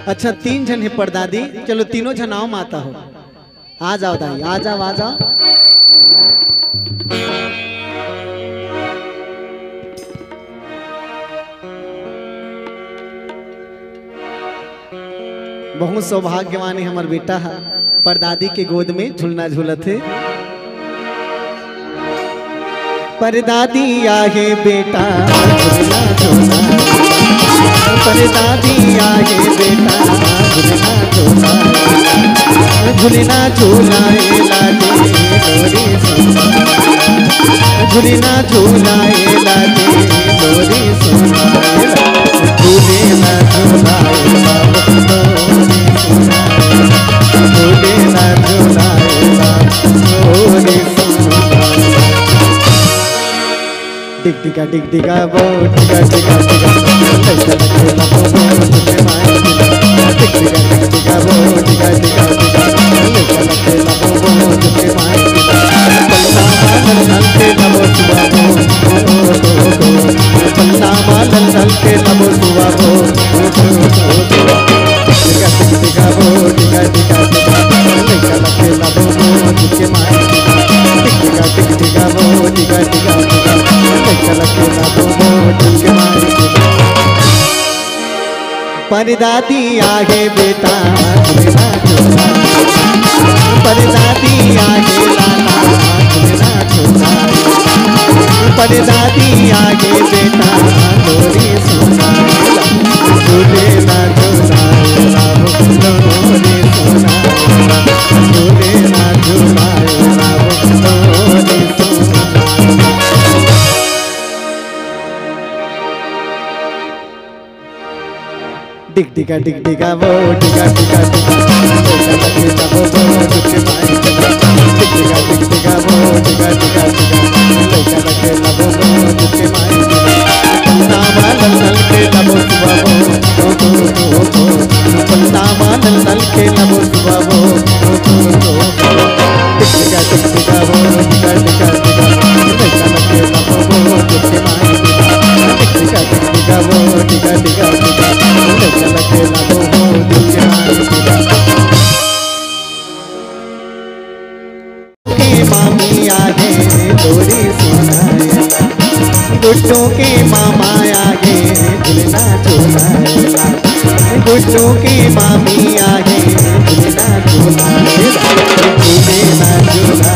अच्छा, तीन झन हे परदादी, चलो तीनों झन आओ माता हो। आ जाओ दाई, आ जाओ, आ जाओ। बहुत सौभाग्यवान हे हमर बेटा ह, परदादी के गोद में झुलना झुलत हे। परदादी आहे बेटा झुलना झुला, परदादी आहे बेटा झुलना झुला, झुलना झुलाए लागे तोरी सोना, झुलना झुलाए लागे तोरी सोना, झुलना झुलाए लागे तोरी सोना, झुलना झुलाए लागे तोरी सोना। डिग डिगा डिग डिगा वो, डिगा डिगा डिगा, लइका लगे लबो वो, झुके माई डिगा। डिग डिगा डिग डिगा वो, डिगा डिगा डिगा, लइका लगे लबो वो, झुके माई डिगा। पल्ला मालन नल के लबो सुआ वो, ओ, ओ, ओ, ओ। पल्ला मालन नल के लबो सुआ वो, ओ, ओ, ओ, ओ। डिग डिगा डिग डिगा वो, डिगा डिगा डिगा, लइका लगे लबो वो, झुके माई डिगा। डिग डिगा डिग डिगा वो, डिगा डिगा डिगा, लइका लगे लबो वो, झुके माई डिगा। परदादी आहे बेटा झुलना झुला, परदादी आहे लाला झुलना झुला, परदादी आहे बेटा तोरी सोना, झुलना झुला, तोरी सोना, झुलना झुला, तोरी सोना। डिग डिगा डिग डिगा वो, डिगा डिगा डिगा, लइका लगे लबो वो, झुके माई डिगा। डिग डिगा डिग डिगा वो, डिगा डिगा डिगा, लइका लगे लबो वो, झुके माई डिगा। पल्ला मालन नल के लबो सुआ वो, ओ, ओ, ओ, ओ। पल्ला मालन नल के लबो सुआ वो, ओ, ओ, ओ, ओ। डिग डिगा डिग डिगा वो, डिगा डिगा डिगा, लइका लगे लबो वो, झुके माई डिगा। डिग डिगा डिग डिगा वो, डिगा डिगा डिगा, लइका लगे लबो वो, झुके माई डिगा। के मामी आगे तोरी सोना, गुड्डू के मामा आगे झुलना झुला, गुड्डू के मामी आगे झुलना झुला, झुलना झुला,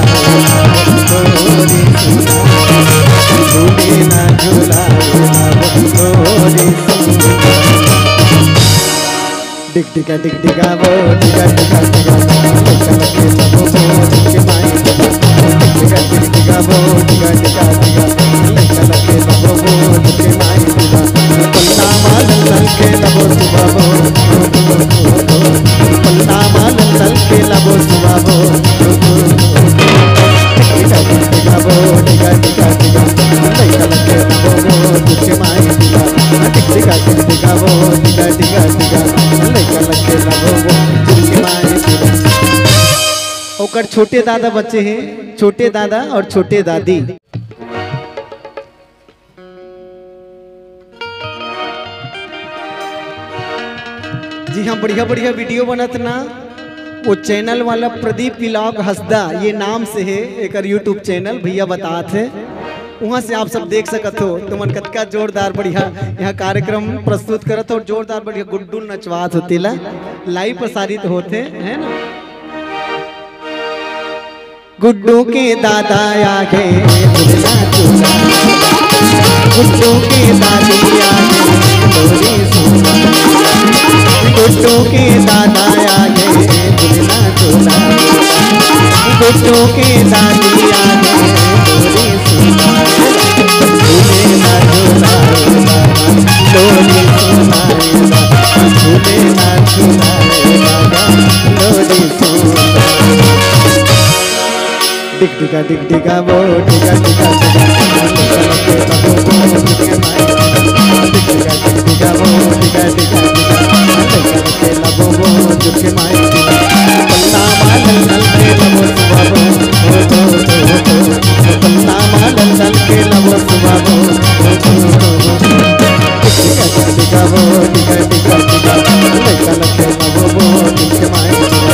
तोरी सोना, झुलना झुला, तोरी सोना। डिग डिगा डिग डिगा वो, डिगा डिगा डिगा, लइका लगे लबो वो, झुके माई डिगा। डिग डिगा डिग डिगा वो, डिगा डिगा डिगा, लइका लगे लबो वो, झुके माई डिगा। पल्ला मालन नल के लबो सुआ वो, पल्ला मालन नल के लबो सुआ वो। डिग डिगा डिग डिगा वो, डिगा डिगा छोटे दादा बचे हैं, छोटे दादा और छोटे दादी। जी हाँ, बढ़िया बढ़िया वीडियो बनत ना, वो चैनल वाला प्रदीप व्लॉग हसदा, ये नाम से है एकर YouTube चैनल, भैया बतात है। वहाँ से आप सब देख सकत हो, तुमन कतका जोरदार बढ़िया यहाँ कार्यक्रम प्रस्तुत करत हो, जोरदार बढ़िया गुड्डू नचवात होते ला, लाइव प्रसारित होते है ना। गुड्डू के दादा आ गए, झूलना झूला। गुड्डू के दादी आ गए, डोरी झूला। गुड्डू के दादा आ गए, झूलना झूला। गुड्डू के दादी आ गए, डोरी झूला। झूलना झूला, डोरी झूला। झूलना झूला, डोरी झूला। डिग डिगा, डिग डिगा, वो डिगा, डिगा, डिगा। डिग डिगा, डिग डिगा, वो डिगा, डिगा, डिगा। पन्ना मा लल लल के लबो सुबाबो, ओ, ओ, ओ, ओ, ओ। पन्ना मा लल लल के लबो सुबाबो, ओ, ओ, ओ, ओ। टिका, टिका, टिका, वो, टिका, टिका, टिका। लइका लखे बाबू वो, दिल के माए टिका।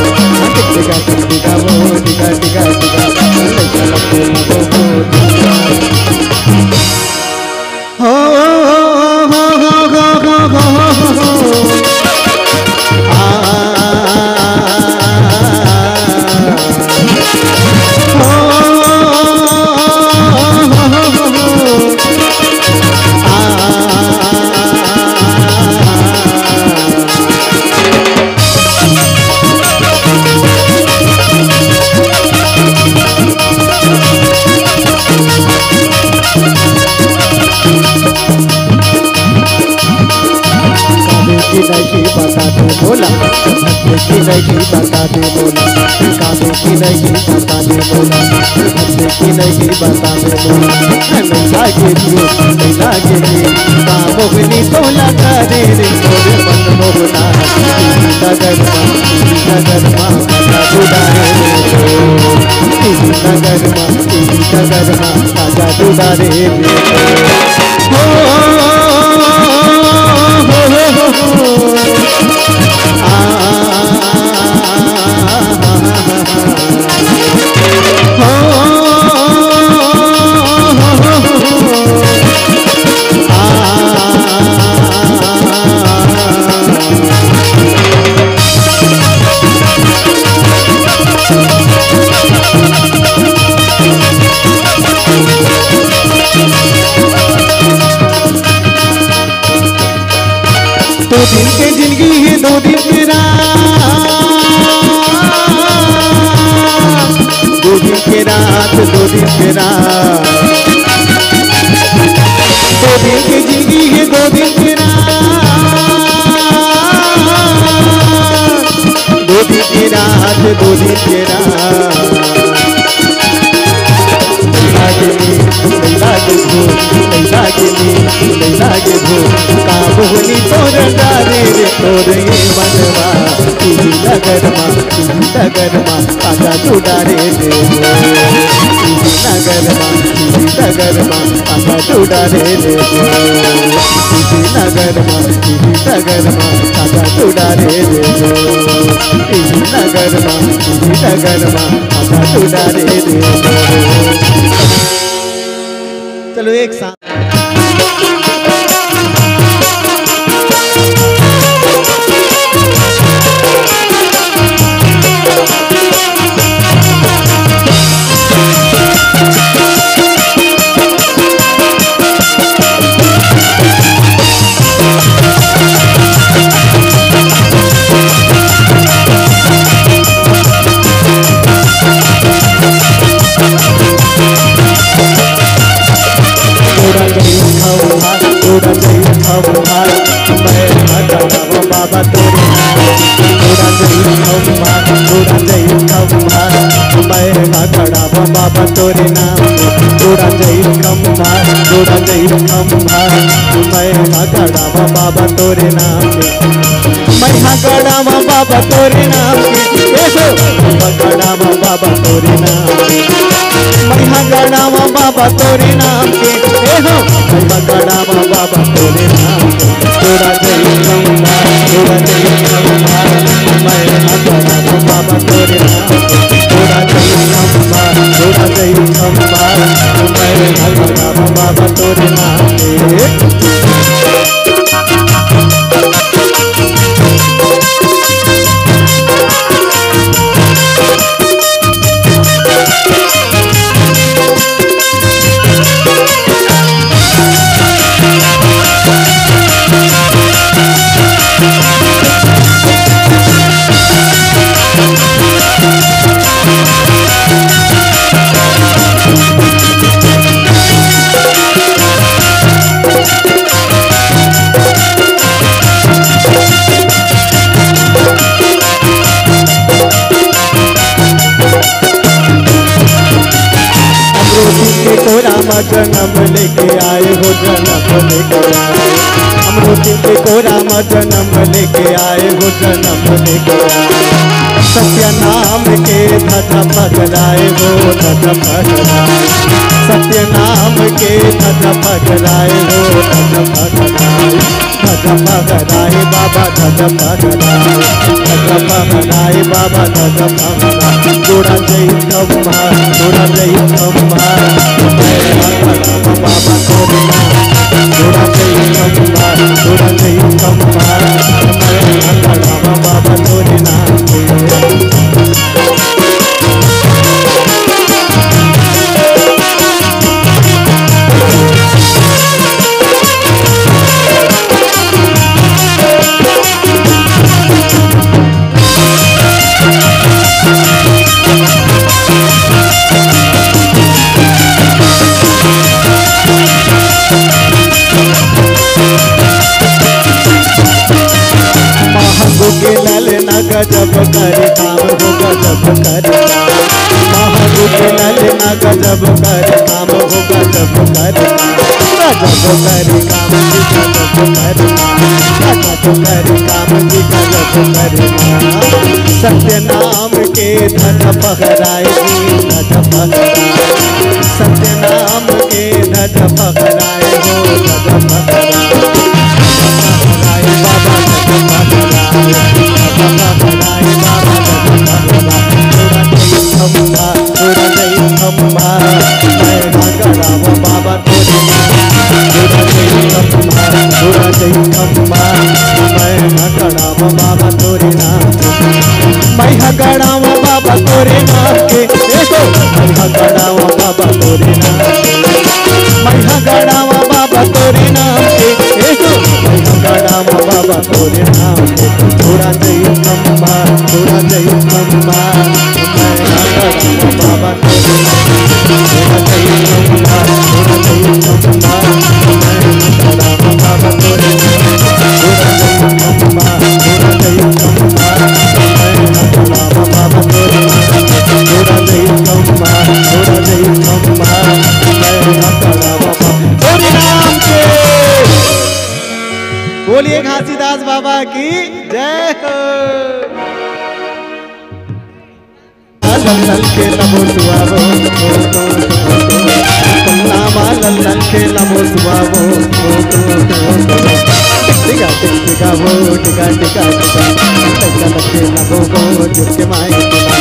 टिका, टिका, वो, टिका, टिका, टिका। लइका लखे बाबू वो, दिल के माए। हो, हो, हो। आ, आ, आ, आ, आ। काहे कि नहीं बता दे बोला, काहे कि नहीं बता दे बोला, काहे कि नहीं बता दे बोला, काहे कि नहीं बता दे बोला। नहीं लागे तू, नहीं लागे जी, का मोहनी तोला करे रे, तोरे मन मोहना। नगर मा, नगर मा, नगर मा, नगर मा, नगर मा। दो दिन के जिंदगी है, दो दिन के रात, दो दिन के रात, दो दिन के रात। दो दिन के जिंदगी है, दो दिन के रात, दो दिन के रात, दो दिन के रात। लागे नी, लागे भू, लागे नी, लागे भू। का बोली तोर डारे रे तोर ये मनवा। तुझी नगर मा, तुझी नगर मा, आजा तू डारे रे। तुझी नगर मा, तुझी नगर मा, आजा तू डारे रे। तुझी नगर मा, तुझी नगर मा, आजा तू डारे रे। तुझी नगर मा, तुझी नगर मा, आजा तू डारे रे। चलो एक साथ। तोरा जई खम्भा, तोरा जई खम्भा, मैं हटाव बाबा तोरे नाम। तोरा जई खम्भा, तोरा जई खम्भा, मैं हटाव बाबा तोरे नाम। तोरा जई खम्भा, तोरा जई खम्भा, मैं हटाव बाबा तोरे नाम। मैं हटाव बाबा तोरे नाम। ए हो, हटाव बाबा बाबा तोरे नाम के, मैं हा गड़ावा बाबा तोरे नाम के, ए हो, मैं हा गड़ावा बाबा तोरे नाम के, तोरा जई खंबा, तोरा जई खंबा, मैं हा गड़ावा बाबा तोरे नाम के, तोरा जई खंबा, तोरा जई खंबा, मैं हा गड़ावा बाबा तोरे नाम के। अमरूद के कोरा म जनम लेके आए हो, जनम लेके आए। अमरूद के कोरा म जनम लेके आए हो, जनम लेके आए। सत्य नाम के ध्वजा फहराए हो, ध्वजा फहराए। सत्य नाम के ध्वजा फहराए हो, ध्वजा फहराए। ध्वजा फहराए बाबा, ध्वजा फहराए, ध्वजा फहराए बाबा, ध्वजा फहराए। तोरा जई खंबा, तोरा जई खंबा, मैं हा गड़ावा बाबा तोरे नाम। तोरा जई खंबा, तोरा जई खंबा, मैं हा गड़ावा बाबा तोरे नाम। महागो के ललना गजब करे काम हो, गजब करे काम। महागो के ललना गजब करे काम हो, गजब करे काम। गजब करे काम जी, गजब करे काम। गजब करे काम जी, गजब करे काम। सत्य नाम के ध्वजा फहराए जी, ध्वजा फहराए। सत्य नाम के ध्वजा फहराए हो, ध्वजा फहराए। फहराए बाबा, ध्वजा फहराए। ध्वजा फहराए बाबा, ध्वजा फहराए। तोरा जई खंबा, तोरा जई खंबा, मैं हा गड़ावा बाबा तोरे नाम। तोरा जई खंबा, तोरा जई खंबा, मैं हा गड़ावा बाबा तोरे नाम। मैं हा गड़ावा बाबा तोरे नाम के, ए हो, मैं हा गड़ावा बाबा तोरे नाम। मैं हा गड़ावा बाबा तोरे नाम के, ए हो, मैं हा गड़ावा बाबा तोरे नाम के। तोरा जई खंबा, तोरा जई खंबा, मैं हा गड़ावा बाबा तोरे नाम के। तोरा जई खंबा, तोरा जई खंबा, मैं हा गड़ावा बाबा तोरे नाम के। तोरा जई खंबा, तोरा जई खंबा, मैं हा गड़ावा बाबा तोरे नाम के। तोरा जई खंबा, तोरा जई खंबा, मैं हा गड़ावा बाबा तोरे नाम के। बोलिए घासीदास बाबा की जय हो। लल्लन के नमो सुआवो, ओ, ओ, ओ, ओ, ओ। पन्ना मा लल्लन के नमो सुआवो, ओ, ओ, ओ, ओ। टिका टिक टिका वो, टिका टिका टिका। लल्लन के नमो गो, जुट के माई टिका।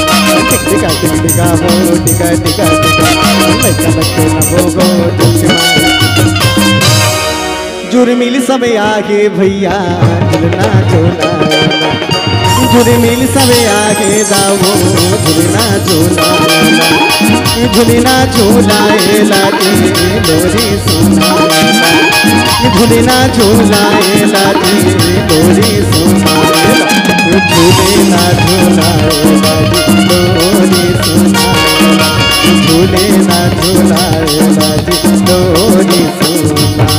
टिक टिका टिक टिका वो, टिका टिका टिका। लल्लन के नमो गो, जुट के माई। जुर्मिल समय आगे भैया, झुलना झूला। जुर्मिल समय आगे दावो, झुलना झूला। झुलना झूला ए लागे लोरी सुना। झुलना झूला ए लागे लोरी सुना। झुलना झूला ए लागे लोरी सुना। झुलना झूला ए लागे लोरी सुना।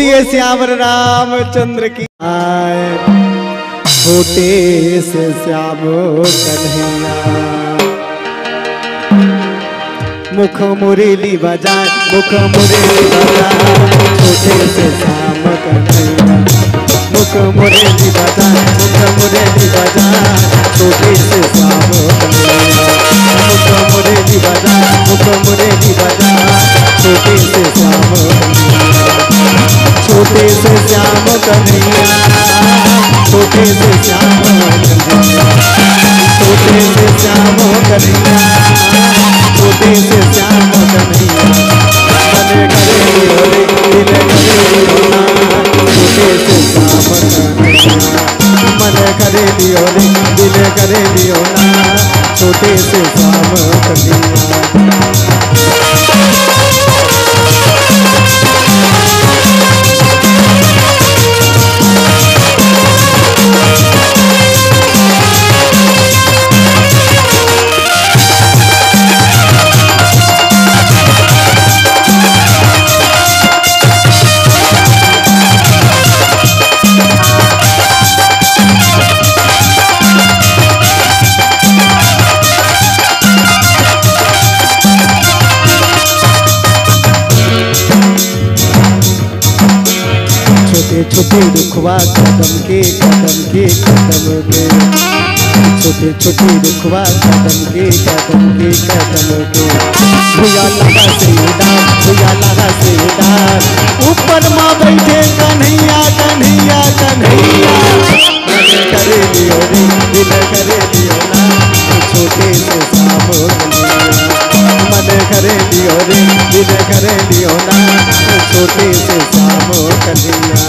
ये सियावर रामचंद्र की। आय, छोटे से श्याम कन्हैया, मुख मुरली बजाए, मुख मुरली बजाए, छोटे से श्याम कन्हैया। मुख मुरली बजाए, मुख मुरली बजाए, छोटे से श्याम कन्हैया। मुख मुरली बजाए, मुख मुरली बजाए, छोटे से श्याम कन्हैया। छोटे से श्याम कन्हैया, छोटे से श्याम कन्हैया, छोटे से श्याम कन्हैया, छोटे से श्याम कन्हैया। मन करे लियो रे, दिल करे लियो ना, छोटे से श्याम कन्हैया। मन करे लियो रे, दिल करे लियो ना, छोटे से श्याम कन्हैया। छोटे छोटे रुखवा कदम के, कदम के, कदम के। छोटे छोटे रुखवा कदम के, कदम के, कदम के। भुइयाँ लगा से डार, भुइयाँ लगा से डार। ऊपर मा बैठे कन्हैया, कन्हैया, कन्हैया। मन करे लियो रे, दिल करे लियो ना, छोटे से श्याम कन्हैया। मन करे लियो रे, दिल करे लियो ना, छोटे से श्याम कन्हैया।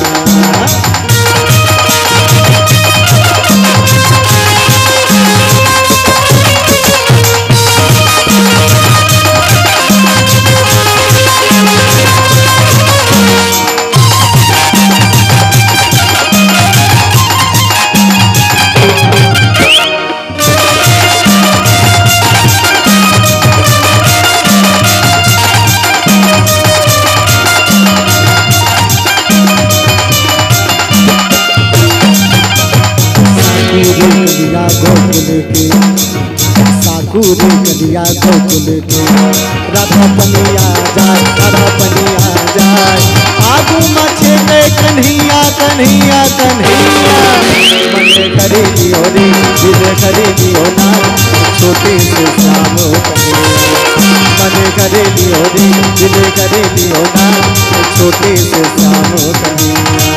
साकु रे कलिया गोकुल के, राधा पनिया जाए, राधा पनिया जाए। आगू मा छेके कन्हैया, कन्हैया, कन्हैया। मन करे लियो रे, दिल करे लियो ना, छोटे से श्याम कन्हैया। मन करे लियो रे, दिल करे लियो ना, छोटे से श्याम कन्हैया।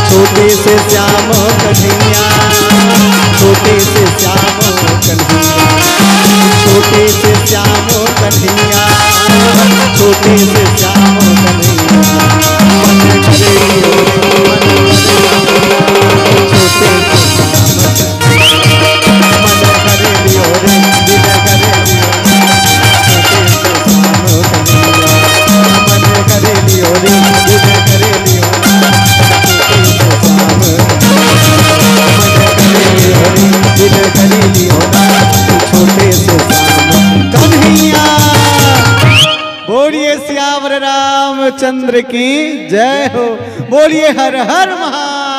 छोटे से श्याम कन्हैया, छोटे से श्याम कन्हैया, छोटे से श्याम कन्हैया, छोटे से श्याम कन्हैया। मन करे लियो रे, मन करे लियो रे, छोटे से श्याम कन्हैया। मन करे लियो रे, दिल करे लियो रे, छोटे से श्याम कन्हैया। मन करे लियो रे, दिल करे लियो रे, छोटे से श्याम कन्हैया। मन करे लियो रे, दिल करे लियो रे, छोटे से श्याम कन्हैया। बोलिए सियावर रामचंद्र की जय हो। बोलिए हर हर महादेव।